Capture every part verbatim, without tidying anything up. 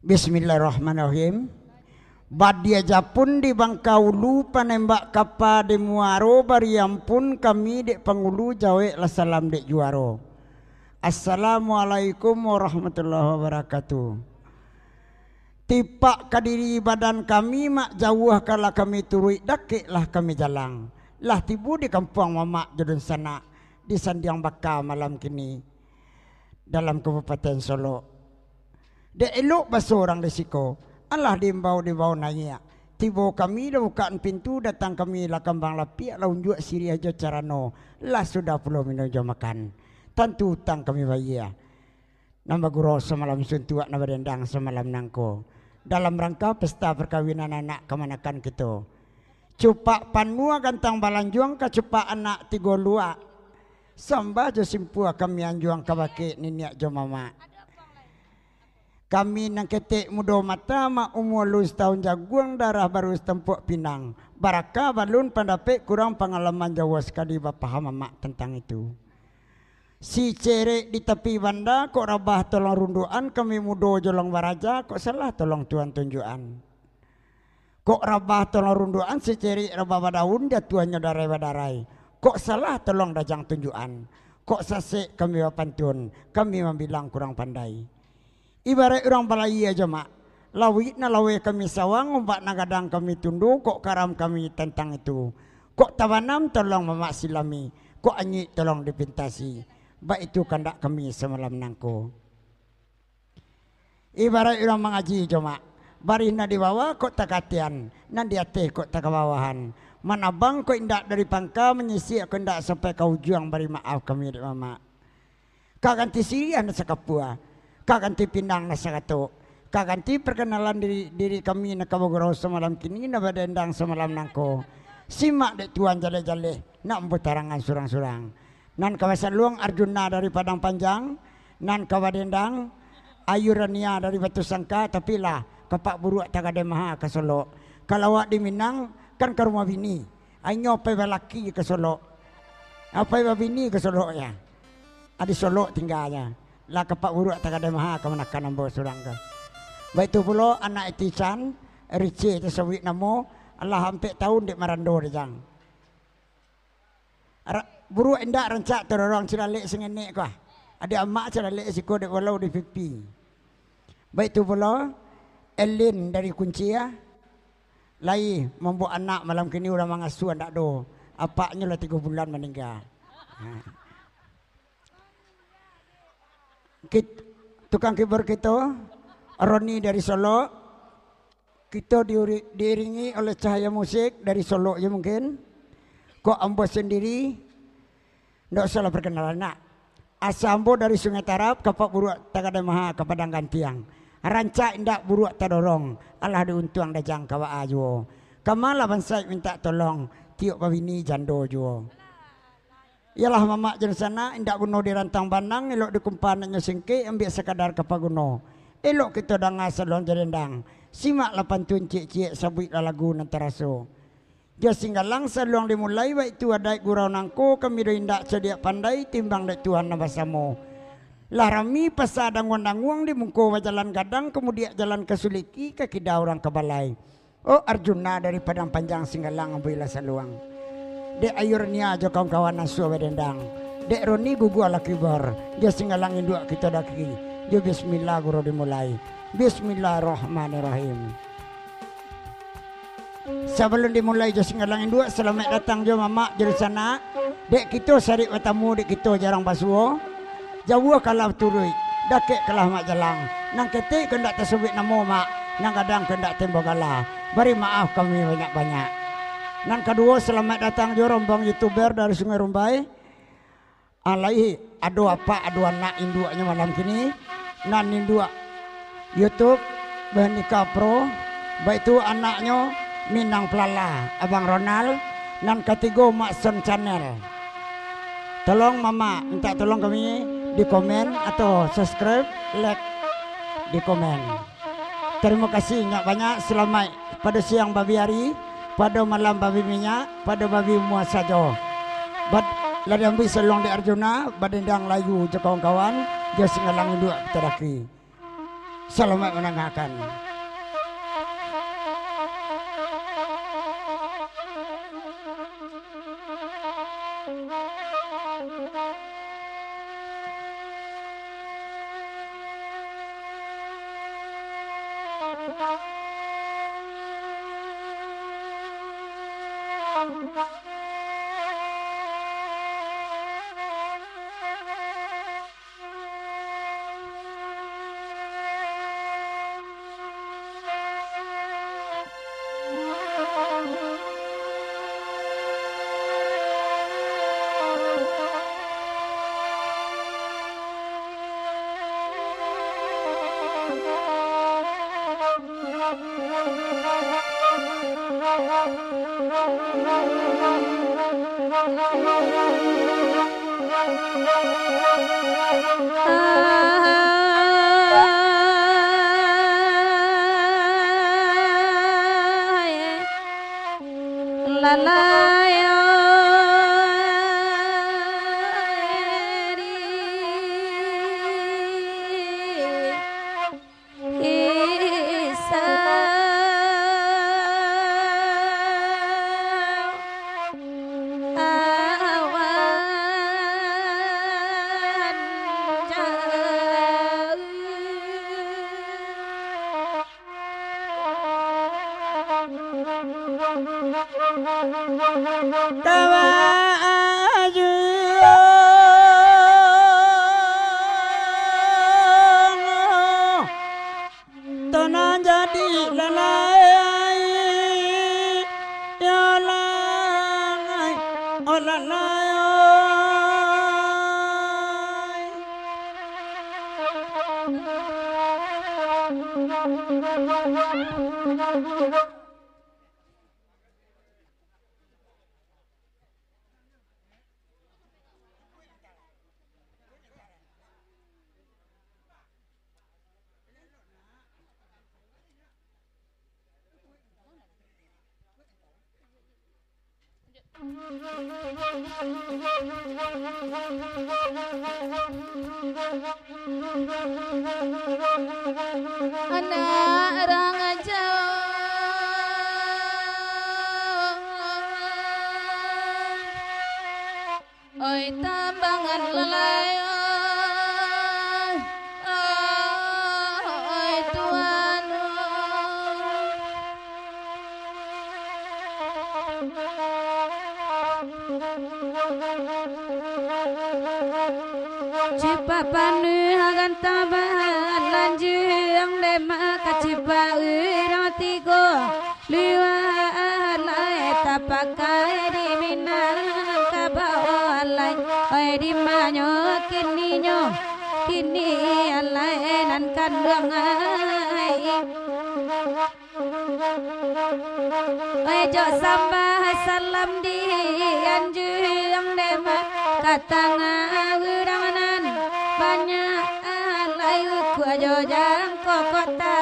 Bismillahirrahmanirrahim. Badia japun di Bangka Ulu, panembak kapa di Muaro, bariampun kami dek pangulu, jaweklah salam dek juaro. Assalamualaikum warahmatullahi wabarakatuh. Tipak ka diri badan kami, mak jauah kalah kami turuik, dakeklah kami jalang. Lah tibo di kampuang mamak jo dunsanak, di Sandiang Baka malam kini, dalam Kabupaten Solok. Dek elok baso urang di siko, alah diimbau dibao naiak. Tibo kami lah bukaan pintu, datang kami lah kambang lapiak, lah unjuak siriah jo carano, lah sudah pulo minum jo makan. Tantu utang kami bayia. Nan bagurau samalam suntuak, nan badendang samalam nangko. Dalam rangka pesta parkawinan anak kamanakan kito. Cupak panuah gantang balanjuang, ka cupak anak tigo luak. Sambah jo simpua kami anjuang, ka bakeh niniak jo mamak. Kami nan ketek mudo mata, mak umua alun satahun jaguang, darah baru satampuak pinang. Baraka balun pandapek, kurang pangalaman, jauah sakali bapaham mamak tantang itu. Si cerek di tapi banda, kok rabah tolong rundukan, kami mudo jolong baraja, kok salah tolong tuan tunjuakan. Kok rabah tolong rundukan, si cerek rabah badaun, jatuahnyo darai badarai. Kok salah tolong dajang tunjuakan. Kok sasek kami bapantun, kami mambilang kurang pandai. Ibaraik urang balayia jo mak, lauik nan laweh kami sawang, ombak nan gadang kami tundo, kok karam kami tantang itu. Kok tabanam tolong mamak silami, kok anyuik tolong dipintasi. Baitu kandak kami samalam nangko. Ibaraik urang mangaji jo mak, barih nan di bawah kok takatian, nan di ateh kok takabawahan. Manabang kok indak dari pangka, manyisiak kok indak sampai ka ujuang, bari maaf kami dek mamak. Ka ganti siriah nan sakapua, ka ganti pinang nan sakatok, ka ganti parkanalan diri, diri kami nan ka bagurau samalam kini, nan badendang samalam nangko. Simak dek tuan jaleh-jaleh, nak batarangan surang-surang. Nan ka basaluang Arjuna dari Padang Panjang, nan ka badendang Ayu Rania dari Batu Sangka, tapi lah, kapak buruak Tagadai Maha ka Solok. Kalau awak di Minang, kan ka rumah bini. Inyo pai balaki ka Solok. Pai babini ka Solok ya. Adi Solok tingganyo. Lah kapak buruak Tagadai Maha kamanakan ambo surang ko. Baitu pulo anak Iti Chan, Rice tasabuik namo, alah ampek taun dek marando dek jang. Ra-, buruak indak rancak tadorong, cilalek sangenek ko. Adi amak cilalek siko dek walau di pipi. Baitu pulo, Elin dari Kuncia, lai mambuek anak malam kini, urang mangasuah ndak do. Apaknyo lah tigo bulan maningga. Ha. Kit-, tukang keyboard kito, Roni dari Solok. Kito diuri-, diiringi oleh cahaya musik dari Solok je mungkin. Kok ambo sendiri, ndak usahlah perkenalan nak. Asa ambo dari Sungai Tarab, kapak buruak Tagadai Maha ka Padang Gantiang. Rancak indak buruak tadorong, alah diuntuang dajang ka baa juo. Kamalah bansaik mintak tolong, tiok babini jando juo. Iyolah mamak jo dunsanak, indak guno dirantang banang, elok dikumpa nak nyo singkek, ambiak sakadar ka paguno. Elok kito danga saluang jo dendang, simaklah pantun ciek-ciek, sabuiklah lagu nan taraso. Jo Singgalang saluang dimulai, baitu adaik gurau nangko, kami do indak cadiak pandai, timbang dek Tuhan nan basamo. Lah rami pasa danguang-danguang, di muko bajalan gadang, kamudiak jalan ka suliki, ka kida urang ka balai. Oh Arjuna dari Padang Panjang, Singgalang ambuilah saluang. Dek Ayu Rania jo kawan-kawan nan suah badendang. Dek Roni guguahlah keyboard, jo Singgalang induak kito daki. Jo bismillah gurau dimulai. Bismillahirrahmanirrahim. Sabalun dimulai jo Singgalang induak, salamaik datang jo mamak jo dunsanak. Dek kito sarik batamu, dek kito jarang basuo. Jauah kalah turuik, dakek kalah mak jalang. Nan ketek ko indak tasabuik namo mak, nan gadang ko indak tembo gala. Bari maaf kami banyak-banyak. Nan kaduo, salamaik datang jo rombong youtuber dari Sungai Rumbai. Ah, lai ado apak, ado anak induaknyo malam kini. Nan induak YouTube, Bernika Pro, baitu anaknyo Minang Pelala, Abang Ronald, nan katigo Mak Son Channel. Tolong mamak, mintak tolong kami di komen atau subscribe, like di komen. Tarimo kasih banyak-banyak, salamaik pado siang babi ari, pado malam babi minyak, pado babi mua sajo. Bad-, lah diambiak saluang dek Arjuna, badendang layu jo kawan-kawan, jo Singgalang induak kito daki. Salamaik mandangakan. Lalai Tanah jadi lalai, ya lalai, oh lalai. Anak urang jauah. Oi tambangan lalai, oi, oi tuan, oi. Cipak panuah gantang balanjuang, dek mah ka cipak urang tigo. Luwah alai tapakai di Minangkabau alai, oi di manyo kininyo, kini alai nan kanduang ai. Oi jo sambah salam di anjuang dek mah, ka tangah urang nan banyak alai ukua jo jang. Kok kota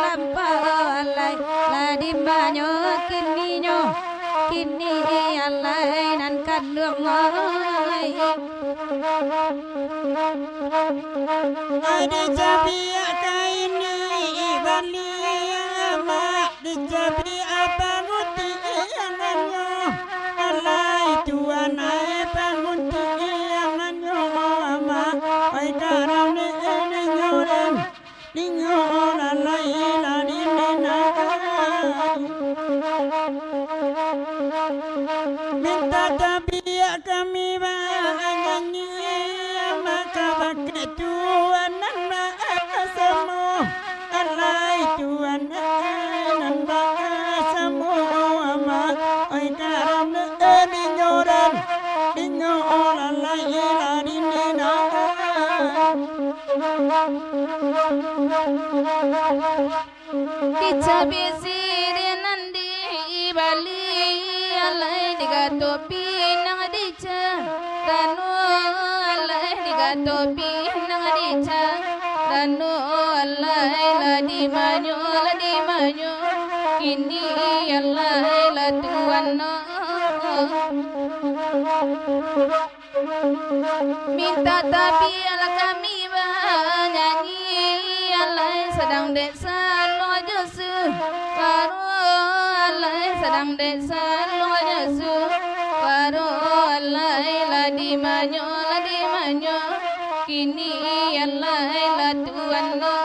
lampau alai, lah di manyo kininyo, kini alai nan kanduang ai. Ai dicabiak ka ini bali amak, dicabiak panguntiangannyo, alai tuan ai panguntiangannyo amak, ai karano ini nyoran. Dinyo lalai lah di Minang. Mintak tabiak kami banyanyi, maka bakeh tuan nan basamo. Alai tuan nan basamo, oi karano dinyo ran, dinyo lalai lah di Minang. Dicabiak siriah nan di bali alai, digatok pinang di carano alai, digatok pinang di carano alai, lah di manyo, lah di manyo, kini alai lah tuan no. Mintak tabiak lah kami banyanyi, alai Sadang dek salo jo su, waro alai, sadang dek salo jo su, waro alai, lah di manyo, lah di manyo, kini alai lah tuan lo.